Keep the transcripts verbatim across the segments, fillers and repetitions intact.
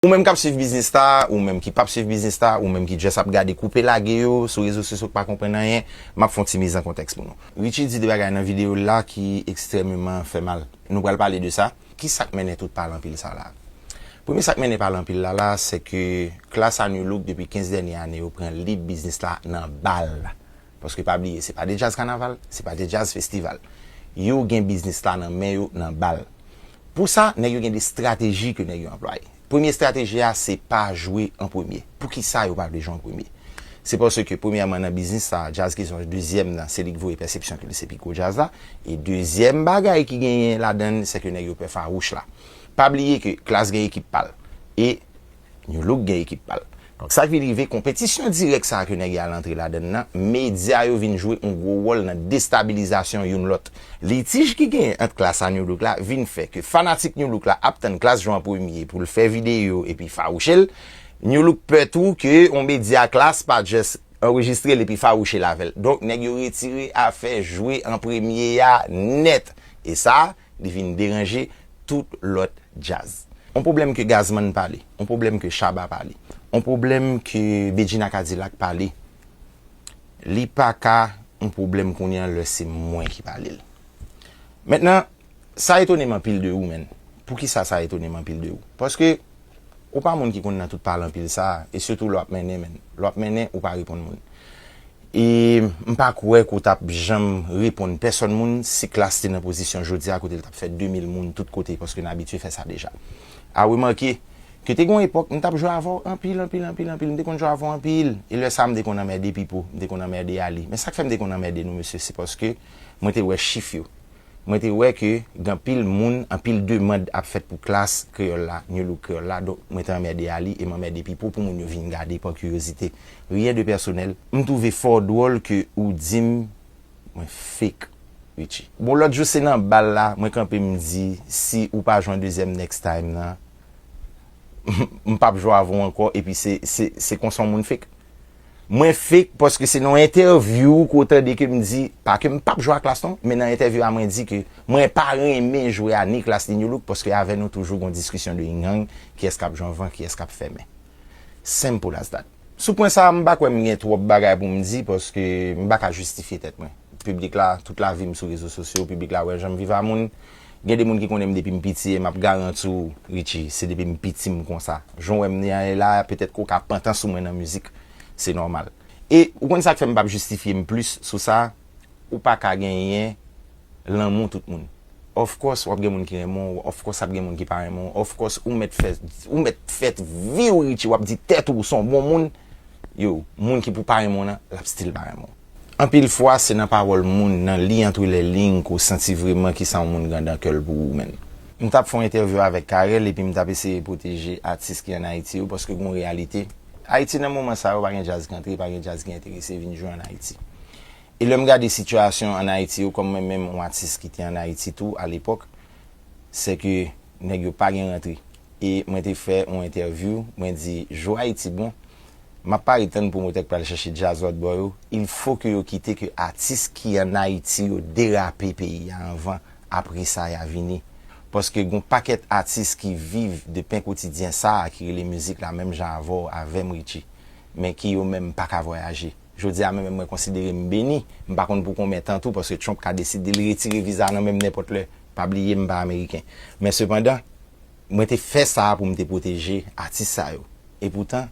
Ou menm k ap swiv biznis la, ou menm ki p ap swiv biznis la, ou menm ki just ap gade koupe lage yo sou rezo sosyo k pa konprann anyen, m ap fè yon ti mizankontèks pou nou. Richie di de bagay nan videyo l la ki ekstrèmeman fè mal. Nou pral pale de sa. Ki sa k mennen tout pale anpil sa la? Premye sa k mennen pale anpil la la, se ke klas a Nu Look depi kenz dènye ane yo pran lib biznis la nan bal. Paske pa bliye, se pa de djaz kanaval, se pa de djaz festival. Yo gen biznis la nan men yo, nan bal. Pou sa, nèg yo gen de estrateji ke nèg yo anplwaye. Premye estrateji a, se pa jwe an premye. Poukisa yo pa vle jwe an premye? Se paske, premyèman, nan biznis sa, djaz ki sòti dezyèm nan, se li k voye pèsepsyon ke li se pi gwo djaz la. E dezyèm bagay ki genyen ladan l, se ke nèg yo pè fawouch la. Pa bliye ke Klass gen ekip pa l. E Nu Look gen ekip pa l. Donk, sa k vin rive, konpetisyon dirèk sa a ke nèg yo al antre ladan l nan, medya yo vin jwe yon gwo wòl nan destabilizasyon youn lòt. Litij ki genyen ant Klass a Nu Look la vin fè ke fanatik Nu Look la ap tann Klass jwe an premye pou l fè videyo epi fawouche l. Nu Look pè tou ke yon medya Klass pa just anrejistre l epi fawouche l avè l. Donk, nèg yo retire afè jwe an premye a nèt. E sa, li vin deranje tout lòt djaz. On pwoblèm ke Gazman pale, on pwoblèm ke Shabba pale, on pwoblèm ke Bedjine a Cadillac pale, li pa ka on pwoblèm kounye an lè se mwen ki pale l. Mentnan, sa etone m anpil de ou, menn. Poukisa sa etone m anpil de ou? Paske ou pa moun ki konn nan tout pale anpil sa a, e sitou lè w ap mennen, menn. Lè w ap mennen, ou pa reponn moun. E m pa kwè ke w t ap janm reponn pèsonn moun si Klass te nan pozisyon jodi a kote l t ap fè de mil moun tout kote, paske n abitye fè sa deja. A remake ke te gen yon epòk, m t ap jwe avè w anpil, anpil, anpil, anpil. M te konn jwe avè w anpil. E lè sa a, m te konn anmède Pipo, m te konn anmède Ali. Men sa k fè m te konn anmède nou, mesye, se paske mwen te wè chif yo. Mwen te wè ke gen anpil moun, anpil demann ap fèt pou Klass Kreyòl la, Nu Look Kreyòl la, donk mwen te anmède Ali e m anmède Pipo pou moun yo vin gade pa kiriyozite. Rien de personnel. M twouve fò dwòl ke ou di m mwen fake, Richie. Bon, lòt jou se nan bal la, mwen kanpe m di, si ou pa jwe an dezyèm next time nan, m p ap jwe avè w ankò, epi se, se, se konsa yon moun fake. Mwen fake paske se nan entèvyou ke w tande ke m di, pa ke m p ap jwe a Klass non, men nan entèvyou a mwen di ke mwen pa renmen jwe a ni Klass ni Nu Look paske avè nou toujou gon diskisyon de yin yang, kiyès k ap jwe anvan, kiyès k ap fèmen. Simple as that. Sou pwen sa a, m pa kwè m gen twòp bagay pou m di paske m pa ka jistifye tèt mwen. Piblik la, tout lavi m sou rezo sosyo, piblik la wè jan m viv a moun. Gen de moun ki konnen m depi m piti e m ap garanti w, Richie, se depi m piti m konsa. Jan w wè m ye la, petèt ke w ka pantan sou mwen nan mizik, se nòmal. E ou konn sa k fè m p ap jistifye m plis sou sa, ou pa ka genyen lanmou tout moun. Of course, w ap gen moun ki renmen w, of course, ap gen moun ki pa renmen w, of course, ou mèt fè, ou mèt fè vi w, Richie, w ap di tèt ou, w se yon bon moun, yo, moun ki pou pa renmen w nan, l ap still pa renmen w. Anpil fwa, se nan pawòl moun, nan li entre les lignes, ke w santi vrèman kisa yon moun gen nan kè l pou ou menm. M t ap fè yon entèvyou avèk Carel, epi m t ap eseye pwoteje atis ki ann Ayiti yo, paske gen yon reyalite. Ayiti, nan moman sa yo, pa gen djaz ki antre, pa gen djaz ki enterese vin jwe ann Ayiti. E lè m gade sitiyasyon ann Ayiti yo, kòm mwen menm yon atis ki te ann Ayiti tou, alepòk, se ke nèg yo pa gen rantre. E mwen te fè yon entèvyou, mwen di, jou Ayiti bon, m ap pare tann pwomotè k pral chèche djaz lòt bò yo, il faut que yo kite ke atis ki ann Ayiti yo derape peyi a anvan, apre sa y a vini. Paske gon pakèt atis ki viv de pen kotidyen sa a ki rele mizik la menm jan avè w, avè m, Richie, men ki yo menm pa ka vwayaje. Jodi a menm mwen konsidere m beni, m pa konn pou konbyen tan tou, paske Trump ka deside l retire viza nan men m nenpòt lè. Pa bliye m pa ameriken. Men sepandan, mwen te fè sa a pou m te pwoteje atis sa yo. Epoutan,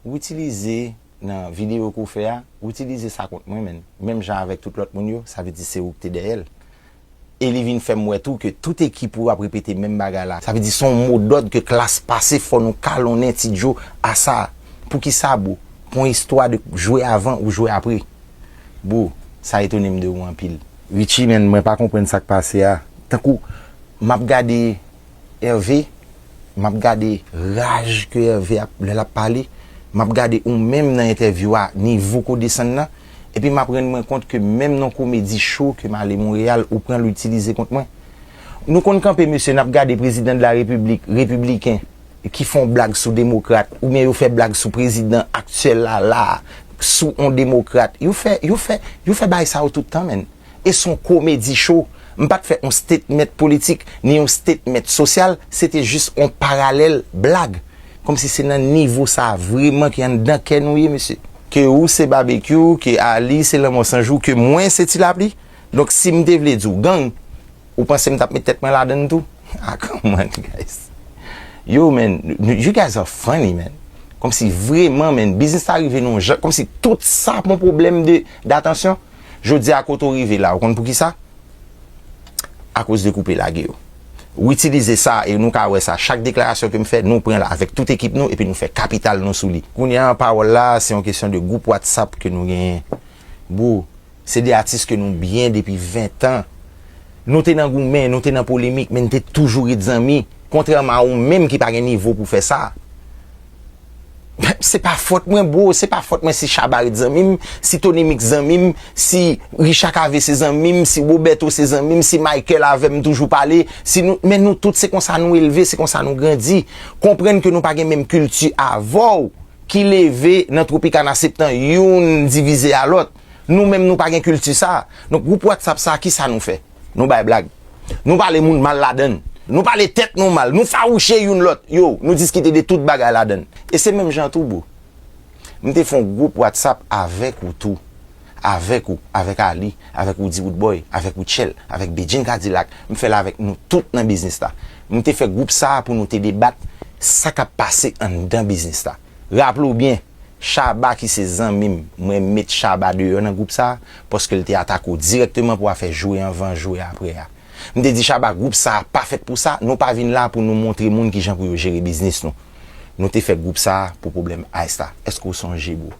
ou itilize nan videyo ke w fè a, ou itilize sa kont mwen, menn. Menm jan avèk tout lòt moun yo, sa vle di se ou ki te dèyè l. E li vin fè m wè tou ke tout ekip ou ap repete menm bagay la. Sa vle di se yon modòd ke Klass pase, fò nou kalonnen Ti Djo a sa. Poukisa, bro? Pou yon istwa de jwe avan ou jwe apre. Bro, sa etone m de ou anpil. Richie, menn, mwen pa konprann sa k pase a. Tankou, m ap gade Hervé, m ap gade raj ke Hervé ap, lè l ap pale, m ap gade ou menm nan entèvyou a, nivo ke w desann nan, epi m ap rann mwen kont ke menm nan komedi cho ke m ale Monreyal, ou pran l, ou itilize kont mwen. Nou konn kanpe, mesye, n ap gade prezidan de la repiblik, repibliken, ki fè yon blag sou demokrat, oubyen yo fè blag sou prezidan aktyèl la, la, sou yon demokrat. Yo fè, yo fè, yo fè bagay sa yo tout tan, menn. E se yon komedi cho. M pa t fè yon statement politik, ni yon statement sosyal, se te jis yon paralèl blag. Kòmsi se nan nivo sa a vrèman ki anndan kè nou ye, mesye. Ke ou se Babekyou, ke Ali se Lanmò San Jou, ke mwen se Ti Lapli. Donk, si m te vle di w gang, ou panse m t ap met tèt mwen ladan l tou? Ah, come on, guys. Yo, man, you guys are funny, man. Kòmsi vrèman, man, biznis la rive nan yon jan, kòmsi tout sa pou pwoblèm de, datansyon. Jodi a, kote w rive la, ou konn poukisa? Akoz de koupe lage yo. Ou itilize sa, e nou ka wè sa, chak deklarasyon ke m fè, nou pran l avèk tout ekip nou, epi nou fè kapital nou sou li. Kounye a, pawòl la, se yon kesyon de gwoup WhatsApp ke nou genyen. Bro, se de atis ke nou byen depi ven tan. Nou te nan goumen, nou te nan polemik, men n te toujou ret zanmi. Kontrèman a ou menm ki pa gen nivo pou fè sa. Se pa fòt mwen, bro, se pa fòt mwen si Shabba ret zanmi m, si Tony Mix zanmi m, si Richard Cavé se zanmi m, si Roberto se zanmi m, si Michael avè m toujou pale, si nou, men nou tout se konsa nou elve, se konsa nou grandi. Konprann ke nou pa gen menm kilti avè w ki leve nan Tropicana Septan, youn divize a lòt. Nou menm nou pa gen kilti sa. Donk, gwoup WhatsApp sa, kisa nou fè? Nou bay blag. Nou pale moun mal ladan l. Nou pale tèt nou mal. Nou fawouche youn lòt. Yo, nou diskite de tout bagay ladan l. E se menm jan tou, bro. M te fè yon gwoup WhatsApp avèk ou tou. Avèk ou, avèk Ali, avèk Woody Woodboy, avèk Rutshelle, avèk Bedjine Cadillac. M fè l avèk nou tout nan biznis la. M te fè gwoup sa a pou nou te debat sa k ap pase anndan biznis la. Raple w byen, Shabba ki se zanmi m, mwen met Shabba deyò nan gwoup sa a, paske l te atake w dirèkteman pou afè jwe anvan, jwe aprè a. M te di Shabba, gwoup sa a pa fèt pou sa, nou pa vin la pou nou montre moun kijan pou yo jere biznis nou. Nou te fè gwoup sa a pou pwoblèm Ice la. Èske w sonje, bro?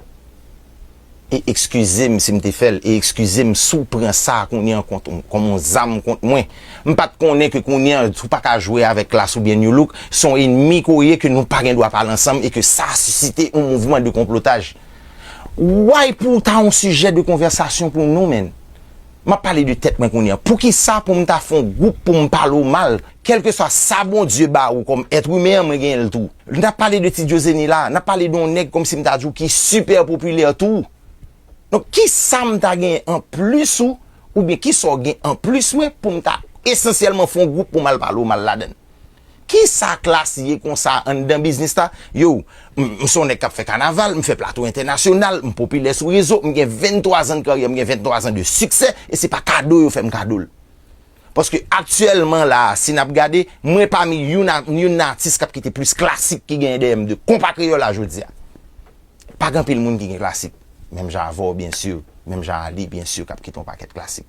E ekskize m si m te fè l, e ekskize m si w pran sa a kounye an kont, kòm yon zam kont mwen. M pa t konnen ke kounye an, ou pa ka jwe avèk Klass oubyen Nu Look, se yon enmi ke w ye ke nou pa gen dwa pale ansanm e ke sa a sisite yon mouvman de konplotaj. Why pou w ta yon sijè de konvèsasyon pou nou, menn? M ap pale de tèt mwen kounye an. Poukisa pou m ta fè yon gwoup pou m pale w mal? Kèlkeswa sa Bondye ba ou kòm èt imen an, mwen genyen l tou. N ap pale de Ti Djozeni la, n ap pale de yon nèg kòmsi m ta di w ki sipè popilè tou. Donk, kisa m ta genyen anplis ou, oubyen kisa w gen anplis mwen pou m ta esansyèlman fè yon gwoup pou m al pale w mal ladan l? Kisa Klass ye konsa anndan biznis la? Yo, m, m se yon nèg k ap fè kanaval, m fè plato entènasyonal, m popilè sou rezo, m gen venntwa zan de karyè, m gen venntwa zan de siksè, e se pa kado yo fè m kado l. Paske aktyèlman la a, si n ap gade, mwen pami youn a, youn nan atis k ap kite plis klasik ki genyen dèyè m de konpa kreyòl la jodi a. Pa gen anpil moun ki gen klasik. Menm jan avè w, byen si. Menm jan a li, byen si, k ap kite yon pakèt klasik.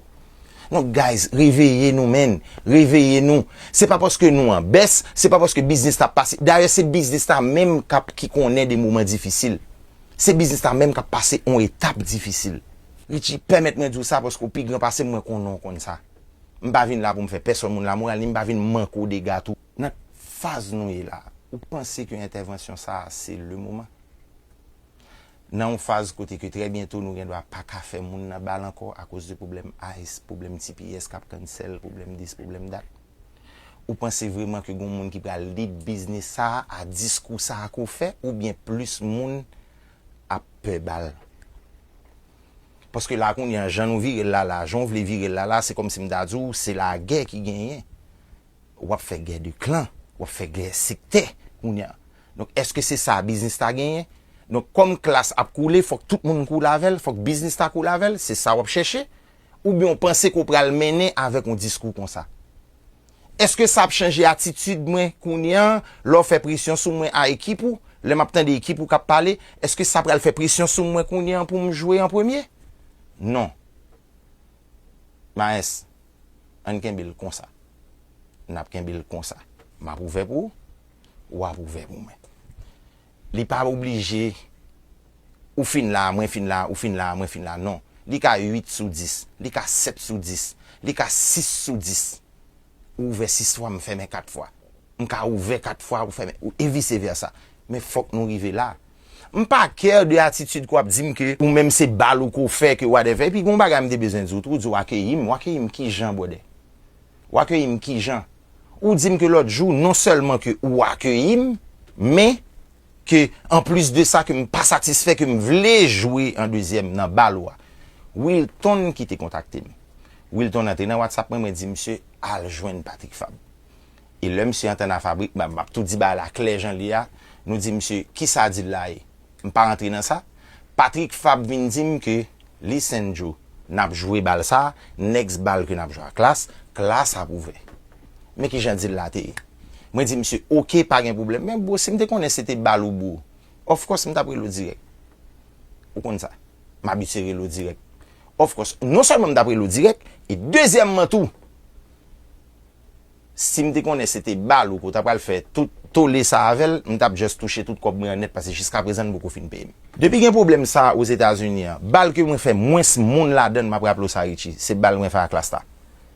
Donk, guys, reveye nou, menn. Reveye nou. Se pa paske nou an bès, se pa paske biznis la ap pase. Dayè, se biznis la menm k ap, ki konnen de moman difisil. Se biznis la menm k ap pase yon etap difisil. Richie, pèmèt mwen di w sa paske w pi gran pase m, mwen konnen w konn sa. M pa vin la pou m fè pèsonn moun lamoral, ni m pa vin manke w dega tou. Nan faz nou ye la, ou panse ke entèvansyon sa a se le moman? Nan yon faz kote ke trè byento nou gen dwa pa ka fè moun nan bal ankò akoz de pwoblèm Ice, pwoblèm T P S k ap cancel, pwoblèm dis, pwoblèm dat. Ou panse vrèman ke gen yon moun ki pral lead biznis sa a, a diskou sa a ke w fè, oubyen plis moun ap pè bal? Paske la kounye a, jan nou vire l la la, jan w vle vire l la la, se kòmsi m ta di w, se lagè ki genyen. W ap fè gè de klan, w ap fè gè sektè kounye a. Donk, èske se sa biznis la genyen? Donk, kòm Klass ap koule, fòk tout moun koule avè l, fòk biznis la koule avè l, se sa w ap chèche? Oubyen w panse ke w pral mennen avèk yon diskou konsa? Èske sa ap chanje atitid mwen kounye a, lè w fè presyon sou mwen a ekip ou, lè m ap tande ekip ou k ap pale, èske sa pral fè presyon sou mwen kounye a pou m jwe an premye? Non. Maes, ann kenbe l konsa. N ap kenbe l konsa. M ap ouvè pou ou, w ap ouvè pou mwen. Li pa oblije, ou fin la, mwen fin la, ou fin la, mwen fin la, non. Li ka uit sou dis, li ka sèt sou dis, li ka sis sou dis. Ou ouvè sis fwa, m fèmen kat fwa. M ka ouvè kat fwa, ou fèmen, ou, e vise vèsa. Men fòk nou rive la. M pa care de atitid ke w ap di m ke ou menm se bal ou ke w fè, ke whatever. Epi gen yon bagay m te bezwen di w tou, ou di w akeyi m, w akeyi m kijan, brother? W akeyi m kijan? Ou di m ke lòt jou, non sèlman ke ou akeyi m, men ke anplis de sa ke m pa satisfè ke m vle jwe an dezyèm nan bal ou a. Wilton ki te kontakte m. Wilton antre nan WhatsApp mwen, mwen di misye al jwenn Patrick Fabre. E lè misye antre nan fabrik, m ap, m ap tou di bagay la klè jan l ye a, Nou di misye, kisa deal la ye? M pa rantre nan sa. Patrick Fabre vin di m ke, listen Joe, n ap jwe bal sa, next bal ke n ap jwe a Klass, Klass ap ouvè. Men kijan deal la te ye. Mwen di misye, oke, pa gen pwoblèm. Men bro, si m te konnen se te bal ou bro, of course m t ap rele w dirèk. Ou konn sa. M abitye rele w dirèk. Of course, non sèlman m t ap rele w dirèk, e dezyèmman tou, si m te konnen se te bal ou ke w ta pral fè tout tole sa avè l, m t ap just touche tout kòb mwen an nèt, paske jiskaprezan n poko fin peye m. Depi gen pwoblèm sa Ozetazini an, bal ke mwen fè mwens moun ladan l, m ap raple w sa Richie, se bal mwen fè a Klass la.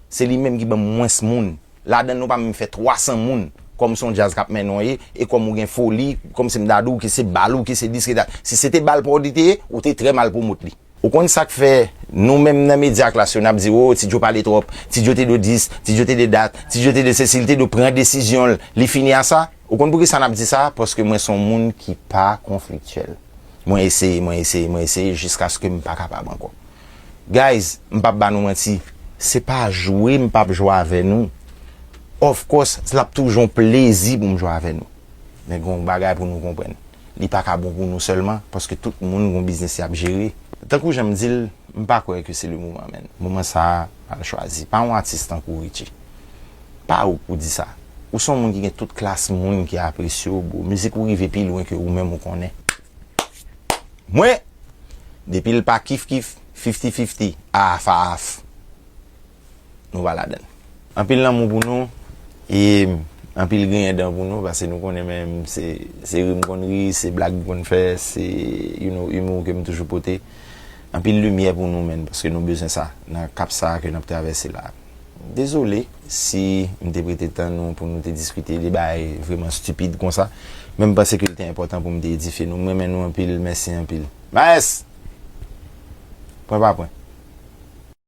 Se li menm ki ban m mwens moun. Ladan l nou pa menm fè twa san moun. Kòm se yon djaz k ap mennen w ye, e kòm ou gen foli, kòm se m ta di w ke se bal ou, ke se dis, ke dat. Si se te bal pa w li te ye, ou te trè mal pwomot li. Ou konn sa k fè nou menm nan medya Klass yo n ap di, o, Ti Joe pale twòp, Ti Joe te dwe dis, Ti Joe te dwe dat, Ti Joe te dwe sesi, li te dwe pran desizyon l, li fini a sa? Ou konn poukisa n ap di sa? Paske mwen se yon moun ki pa konfliktyèl. Mwen eseye, mwen eseye, mwen eseye jiskaske m pa kapab ankò. Guys, m p ap ba nou manti, se pa jwe m p ap jwe avè nou. Of course, l ap toujou yon plezi pou m jwe avè nou. Men gen yon bagay pou nou konprann. Li pa ka bon pou nou sèlman, paske tout moun gen yon biznis y ap jere. Tankou jan m di l, m pa kwè ke se le moman, menn. Moman sa a, al chwazi. Pa yon atis tankou Richie. Pa ou k pou di sa. Ou se yon moun ki gen tout klas moun ki apresye w, bro. Mizik ou rive pi lwen ke ou menm ou konnen. Mwen, depi l pa kif kif, fifty fifty, half half, nou pa ladan l. Anpil lanmou pou nou, e anpil griyen dan pou nou, paske nou konnen menm se, se ri m konn ri, se blag m konn fè, se, you know, humour ke m toujou pote. Anpil limyè pou nou, menn, paske nou bezwen sa nan kap sa a ke n ap travèse la. Dezole si m te prete tan nou pou nou te diskite de bagay vreman stipid konsa, men m panse ke l te enpòtan pou m te edifye nou. M renmen nou anpil, mèsi anpil. Maes! Pwen pa pwen.